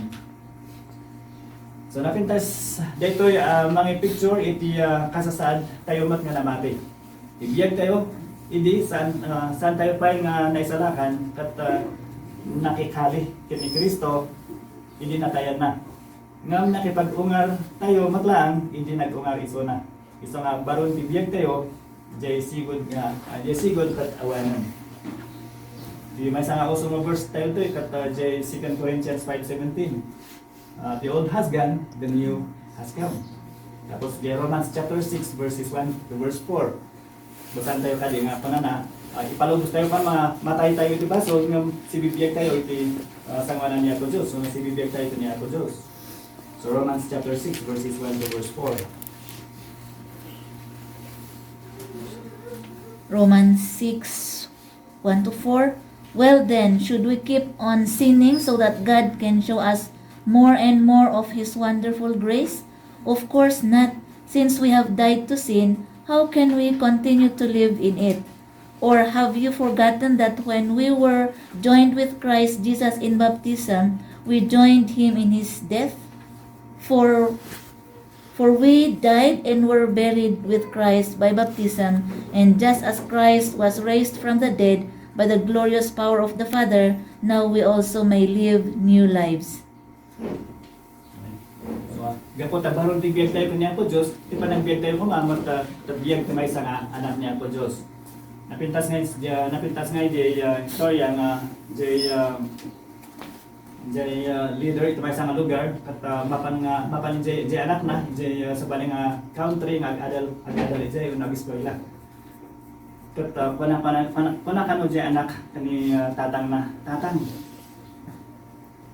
So, napintas daytoy, ah, mangipicture iti, ah, kasasaadtayo met nga namati. Ti biagtayo idi saan, ah, saantayo pay nga naisalakan ket, ah, nakikali ken ni Cristo idi natayanna. Ngem nakipag-ungartayo met laeng idi nag-ungar isuna. Isu nga baron ti biagtayo, diay sigud nga, ah, diay sigud ket awanen. Ti maysa nga uso nga verse tayo toy ket, ah, diay Second Corinthians five seventeen. Ah, "The old has gone, the new has come." Tapos, diay Romans chapter six, verses one to verse four. Basaentayo kadi nga kunana, ah, ipalubos tayo ken ma-, matay tayo iti basol, ngem sibibiag tayo iti, ah, sangoanan ni Apo Dios, wenno sibibiag tayo iti ni Apo Dios. So, Romans chapter six, verses one to verse four. Romans six, one to four. Well then, should we keep on sinning so that God can show us more and more of His wonderful grace? Of course not. Since we have died to sin, how can we continue to live in it? Or have you forgotten that when we were joined with Christ Jesus in baptism, we joined Him in His death? For, for we died and were buried with Christ by baptism, and just as Christ was raised from the dead by the glorious power of the Father, now we also may live new lives. So, gapu ta baron ti biagtayo ken ni Apo Dios, ti panagbiagtayo koma, ta, ta biag ti maysa nga anak ni Apo Dios. Napintas nga, napintas nga diay, ah, istorya nga diay, ah, diay, ah, leader iti maysa nga lugar, ket, ah, mapan nga, mapan diay, diay anakna, diay, ah, sabali nga country nga ag-adal, ag-adal idiay, wenno ageskuela. Ket, ah, kuna, kuna, kuna, kuna kano diay anak ken ni, ah, tatangna, "Tatang,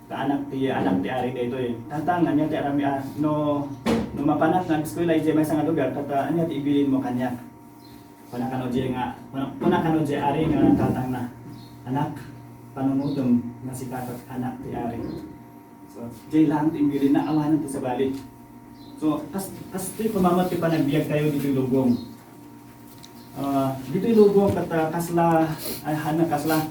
ta anak ti, anak ti ari daytoy. Tatang, ania ti aramid, ah, no, no mapanak nga ageskuela idiay maysa nga lugar, ket, ah, ania ti ibilinmo kaniak?" Kuna kano diay nga, kuna, kuna kano diay ari nga tatangna, "Anak, panunotem nga sika ket anak ti ari." So, diay laeng ti imbilinna, awanen ti sabali. So, kas-, kastoy koma met ti panagbiagtayo ditoy lubong. Ah, ditoy lubong ket, ah, kasla, ay, haan nga kasla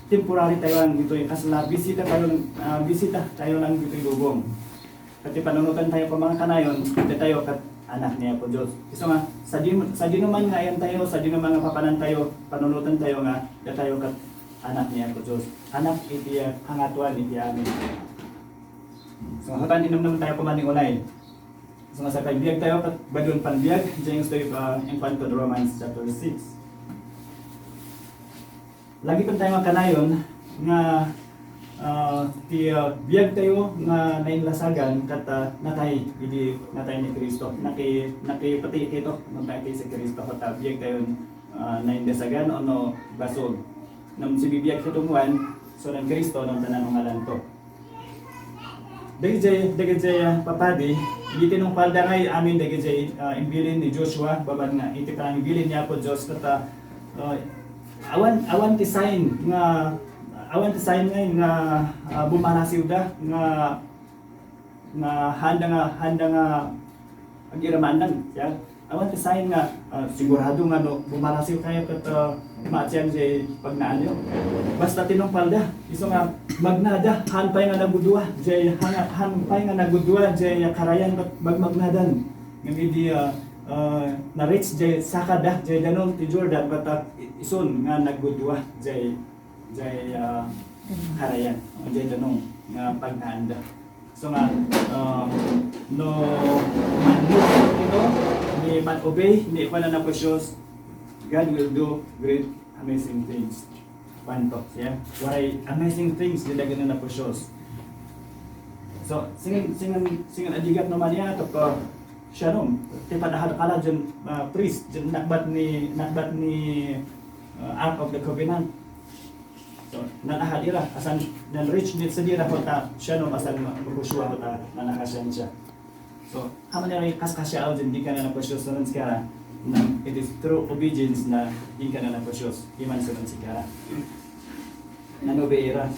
temporary tayo lang ditoy, kasla bisita tayo, ah, bisita tayo lang ditoy lubong. Ket ti panunotentayo koma nga kanayon, datayo ket anak ni Apo Dios. Isu nga, sadin-, sadinoman nga ayantayo, sadinoman nga papanantayo, panunotentayo nga datayo ket anak ni Apo Dios. Anak iti, ah, Kangatoan iti amin. So, haan, inumnumentayo koma ni unay. So, nga sa pagbiagtayo, ket baro ti panbiag, diay nga istoy, ah, inkuan ken Romans chapter six. Lagipentayo nga kanayon nga, ah, ti, ah, biagtayo nga nainlasagan ket, ah, natay idi natay ni Cristo. Naki-, nakipatay kitayo, natay ti si Cristo, ket, ah, biagtayo, ah, nainlasagan wenno basol. Ngem sibibiag kitayo, so, ni Cristo, no, ta nanungalanto. Dagiti, dagiti, ah, papadi, iti nungkalda nga amin dagiti, ah, imbilin ni Joshua, babaen nga iti panangibilin ni Apo Dios, ket, ah, ah, awan, awan ti sign nga, awan ti sign nga, nga, ah, bumarasiwda, nga, nga haanda nga, haanda nga agiramanan, ya. Awan ti sign nga, ah, sigurado nga no bumarasiwkayo ket, ah, Matyan jay pagnaanyo. Basta tinungpalda. Isu nga magnada, han pay nga nagudua, jay han, han pay nga nagudua, jay karayan ket magmagnadan. Ngem idi, ah, ah, na-reach jay sakada, jay danum ti Jordan, ket, ah, isun nga nagudua, jay, jay, ah, karayan, jay danum nga pagnaanda. So nga, ah, no man-move ito, ni man-obey ni kuan ni Apo Dios, God will do great amazing things. Kuanto, siya? Waray amazing things ti dagiti Apo Dios. So, singin, singin, singin adigat no man ya, to ko, siya no, ti padahal kala dyan, ah, priest, dyan nakbat ni, nakbat ni, ah, Ark of the Covenant. So, nanahad ira, asan nan-reach ni sa dira kota siya no, asan ma-, makusua kota nanakasan siya. So, aman ira kas kasya aw din, di ka na nakusua sa kara, nang it is through obedience na di ka na nakusua, iman sa kara. Nanubay ira.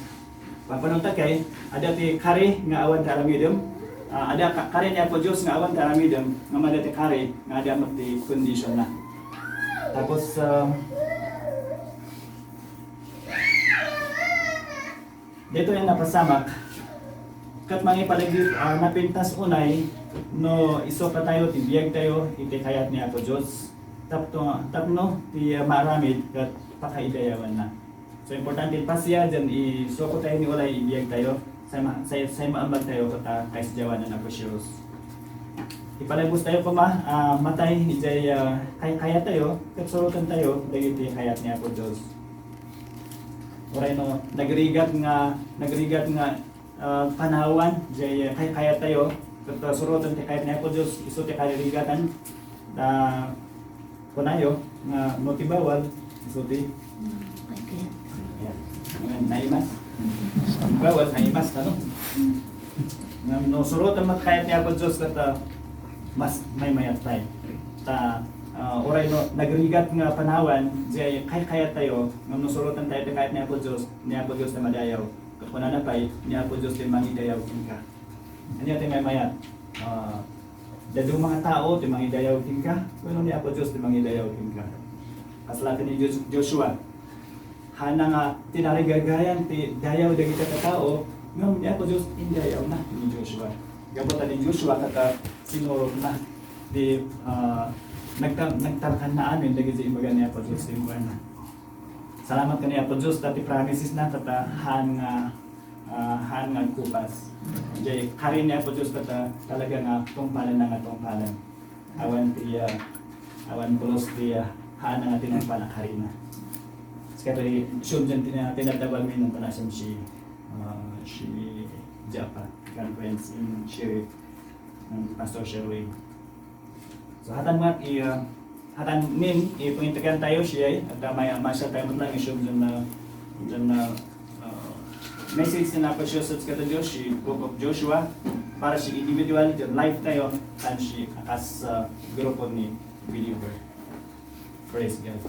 Papanunta kay, ada ti kari nga awan ti aramidem, ah, ada ka-, kari ni Apo Dios nga awan ti aramidem, nga ada ti kari nga ada met ti condition na. Tapos, ah, Daytoy a napasamak, ket mangipalagip a napintas unay no isukatayo ti biagtayo iti kayat ni Apo Dios, tapno, tapno ti maaramid ket pakaidayawanna. So, importante, pasiar diay isukotayo ni ulay ibiagtayo, say ma-, say, say maambagtayo ket, ah, kaisdiawanan Apo Dios. Ipalagbustayo koma, ah, matay idiay, ah, kay-, kayatayo, ket surotentayo dagiti kayat ni Apo Dios. Uray no, nagrigat nga, nagrigat nga, ah, panawan, jay, ah, kay-, kayatayo, ket, ah, suroten ti kayat ni Apo Dios, isu ti karigatan. Ta, kunayo, nga no ti bawal, isu ti, mm, okay. Yeah. Amen. Naimas. Bawal, naimas, ano? Nga no suroten met kayat ni Apo Dios, ket, ah, mas maymayat tayo. Ta, ah, uray no, nagrigat nga panawan, jay kay-, kayatayo, nga no surotentayo ti kayat ni Apo Dios, ni Apo Dios ti madayaw. Kunana pay, ni Apo Dios ti mangidayaw kenka. Ania ti maymayat? Ah, dadduma nga tao ti mangidayaw kenka, wenno ni Apo Dios ti mangidayaw kenka? Kasla ti ni Jos-, Joshua. Hana nga tinarigagayan ti dayaw dagiti tattao, ngem ni Apo Dios indayawna ni Joshua. Gapu ta ni Joshua ket, ah, sinurotna ti, ah, nagtal-, nagtalkanna amin dagiti imbaga ni Apo Dios ti imbaga na. Salamat ken ni Apo Dios ta ti promises na ket, ah, haan nga, ah, haan nga agkupas. Jay kari ni Apo Dios ket, ah, talaga nga tungpalenna nga tungpalen. Awan ti, ah, awan pulos ti, ah, haan nga tinungpal a karina. Sika ti, sure diay tina-, tinadabal mi nung panasam si, ah, si Japa, conference in Sheriff, ng Pastor Sherwin. So, hatan met, i-, ah, hatan min, ipangintegan tayo siya, eh, at, ah, may, masya tayo met lang, isyong dyan na, dyan na, ah, message na napasya sa kata Diyos, si Book of Joshua, para si individual, dyan life tayo, tan si akas, ah, grupo ni believer. Praise God.